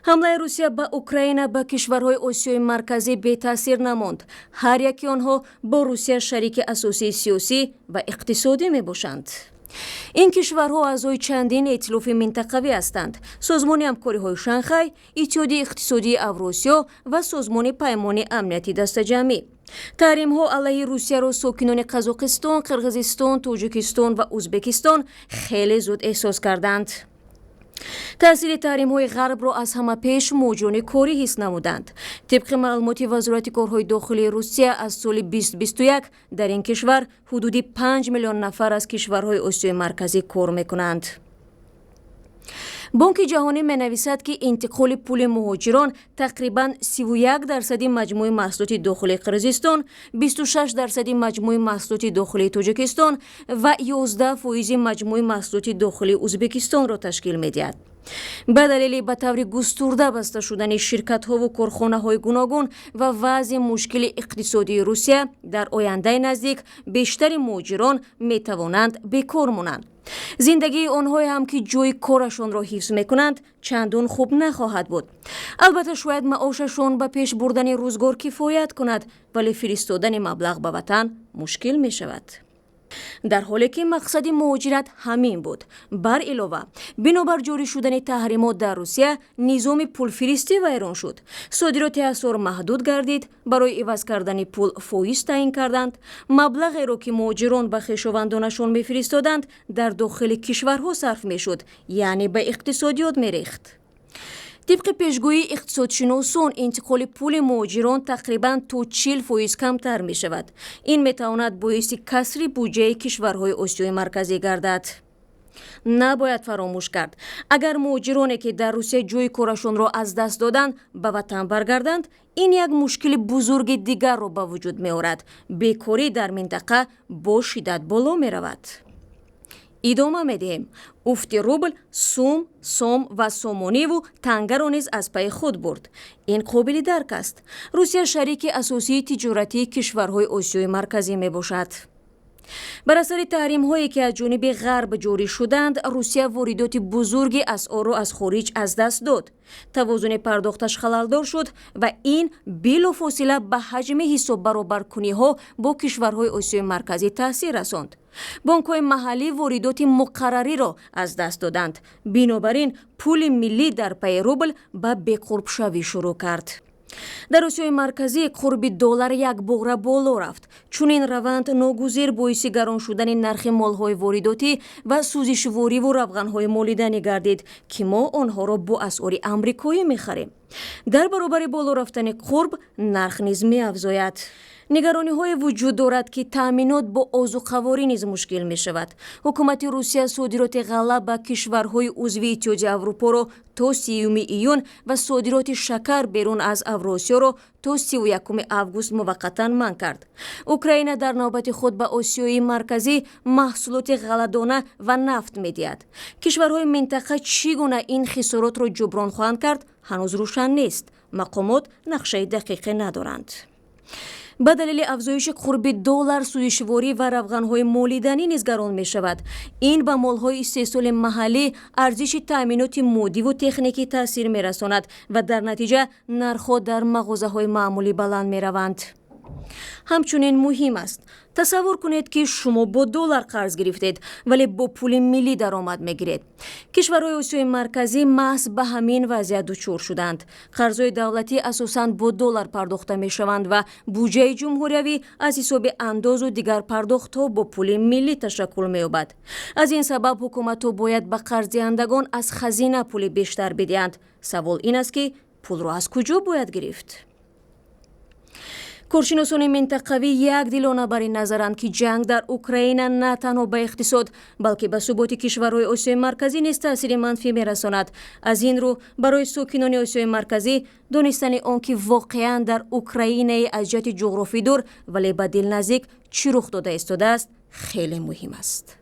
Ҳамлаи Русия ба Украина ба кишварҳои Осиёи Марказӣ бетаъсир намонд. Ҳар яки онҳо бо Русия шарики асосии сиёсӣ ва иқтисодӣ мебошанд. Ин кишварҳо аъзои чандин эътилофи минтақавӣ ҳастанд: Созмони ҳамкориҳои Шанхай, Иттиҳоди иқтисодии Авросиё ва Созмони Паймони амнияти дастаҷамъӣ. Таҳримҳо алайҳи Русияро сокинони Қазоқистон, Қирғизистон, Тоҷикистон ва Ӯзбекистон хеле зуд эҳсос карданд. Таъсири таҳримҳои Ғарбро аз ҳама пеш муҳоҷирони корӣ ҳис намуданд. Тибқи маълумоти Вазорати корҳои дохилии Русия, аз соли 2021 дар ин кишвар ҳудуди 5 миллион нафар аз кишварҳои Осиёи Марказӣ кор мекунанд. Бонки Ҷаҳонӣ менависад, ки интиқоли пули муҳоҷирон тақрибан 31 дарсади маҷмӯи маҳсулоти дохилии Қирғизистон, 26 дарсади маҷмӯи маҳсулоти дохилии Тоҷикистон ва 11 фоизи маҷмӯи маҳсулоти дохилии Ӯзбекистонро ташкил медиҳад. Ба далели ба таври густурда баста шудани ширкатҳову корхонаҳои гуногун ва вазъи мушкили иқтисодии Русия, дар ояндаи наздик бештари муҳоҷирон метавонанд бекор монанд. Зиндагии онҳое ҳам, ки ҷои корашонро ҳифз мекунанд, чандон хуб нахоҳад буд. Албатта, шояд маошашон ба пеш бурдани рӯзгор кифоят кунад, вале фиристодани маблағ ба ватан мушкил мешавад, дар ҳоле ки мақсади муҳоҷират ҳамин буд. Бар илова, бинобар ҷорӣ шудани таҳримот дар Русия низоми пулфиристӣ вайрон шуд, содироти асъор маҳдуд гардид, барои иваз кардани пул фоиз таъин карданд. Маблағеро, ки муҳоҷирон ба хешовандонашон мефиристоданд, дар дохили кишварҳо сарф мешуд, яъне ба иқтисодиёт мерехт. Тибқи пешгӯии иқтисодшиносон, интиқоли пули муҳоҷирон тақрибан то 40% камтар мешавад. Ин метавонад боиси касри буҷаи кишварҳои Осиёи Марказӣ гардад. Набояд фаромӯш кард, агар муҳоҷироне, ки дар Русия ҷои корашонро аз даст доданд, ба ватан баргарданд, ин як мушкили бузурги дигарро ба вуҷуд меорад: бекорӣ дар минтақа бо шиддат боло меравад. Идома медиҳем. Уфти рубл сум, сом ва сомониву тангаро низ аз пайи худ бурд. Ин қобили дарк аст: Русия шарики асосии тиҷоратии кишварҳои Осиёи Марказӣ мебошад. Бар асари таҳримҳое, ки аз ҷониби Ғарб ҷорӣ шуданд, Русия воридоти бузурги асъорро аз хориҷ аз даст дод, тавозуни пардохташ халалдор шуд ва ин билофосила ба ҳаҷми ҳисоббаробаркуниҳо бо кишварҳои Осиёи Марказӣ таъсир расонд. Бонкҳои маҳаллӣ воридоти муқаррариро аз даст доданд. Бинобар ин пули миллӣ дар пайи рубл ба беқурбшавӣ шурӯъ кард. Дар Осиёи Марказӣ қурби доллар якбора боло рафт. Чунин раванд ногузир боиси гарон шудани нархи молҳои воридотӣ ва сӯзишвориву равғанҳои молиданӣ гардид, ки мо онҳоро бо асъори амрикоӣ мехарем. Дар баробари боло рафтани қурб нарх низ меафзояд. Нигарониҳое вуҷуд дорад, ки таъминот бо озуқаворӣ низ мушкил мешавад. Ҳукумати Русия содироти ғалла ба кишварҳои узви Иттиҳоди Аврупоро то 30-юми июн ва содироти шакар берун аз Авросиёро то 31-уми август муваққатан манъ кард. Украина дар навбати худ ба Осиёи Марказӣ маҳсулоти ғалладона ва нафт медиҳад. Кишварҳои минтақа чӣ гуна ин хисоротро ҷуброн хоҳанд кард, ҳанӯз рӯшан нест. Мақомот нақшаи дақиқе надоранд. Ба далели афзоиши қурби доллар сӯзишворӣ ва равғанҳои молиданӣ низ гарон мешавад. Ин ба молҳои истеҳсоли маҳаллӣ, арзиши таъминоти моддиву техникӣ таъсир мерасонад ва дар натиҷа нархҳо дар мағозаҳои маъмулӣ баланд мераванд. Ҳамчунин муҳим аст: тасаввур кунед, ки шумо бо доллар қарз гирифтед, вале бо пули миллӣ даромад мегиред. Кишварҳои Осиёи Марказӣ маҳз ба ҳамин вазъият дучор шуданд. Қарзҳои давлатӣ асосан бо доллар пардохта мешаванд ва буҷаи ҷумҳуриявӣ аз ҳисоби андозу дигар пардохтҳо бо пули миллӣ ташаккул меёбад. Аз ин сабаб ҳукуматҳо бояд ба қарздиҳандагон аз хазина пули бештар бидиҳанд. Савол ин аст, ки пулро аз куҷо бояд гирифт? Коршиносони минтақавӣ якдилона бар ин назаранд, ки ҷанг дар Украина на танҳо ба иқтисод, балки ба суботи кишварҳои Осиёи Марказӣ низ таъсири манфӣ мерасонад. Аз ин рӯ, барои сокинони Осиёи Марказӣ донистани он, ки воқеан дар Украинаи аз ҷиҳати ҷуғрофӣ дур, вале ба дил наздик чӣ рух дода истодааст, хеле муҳим аст.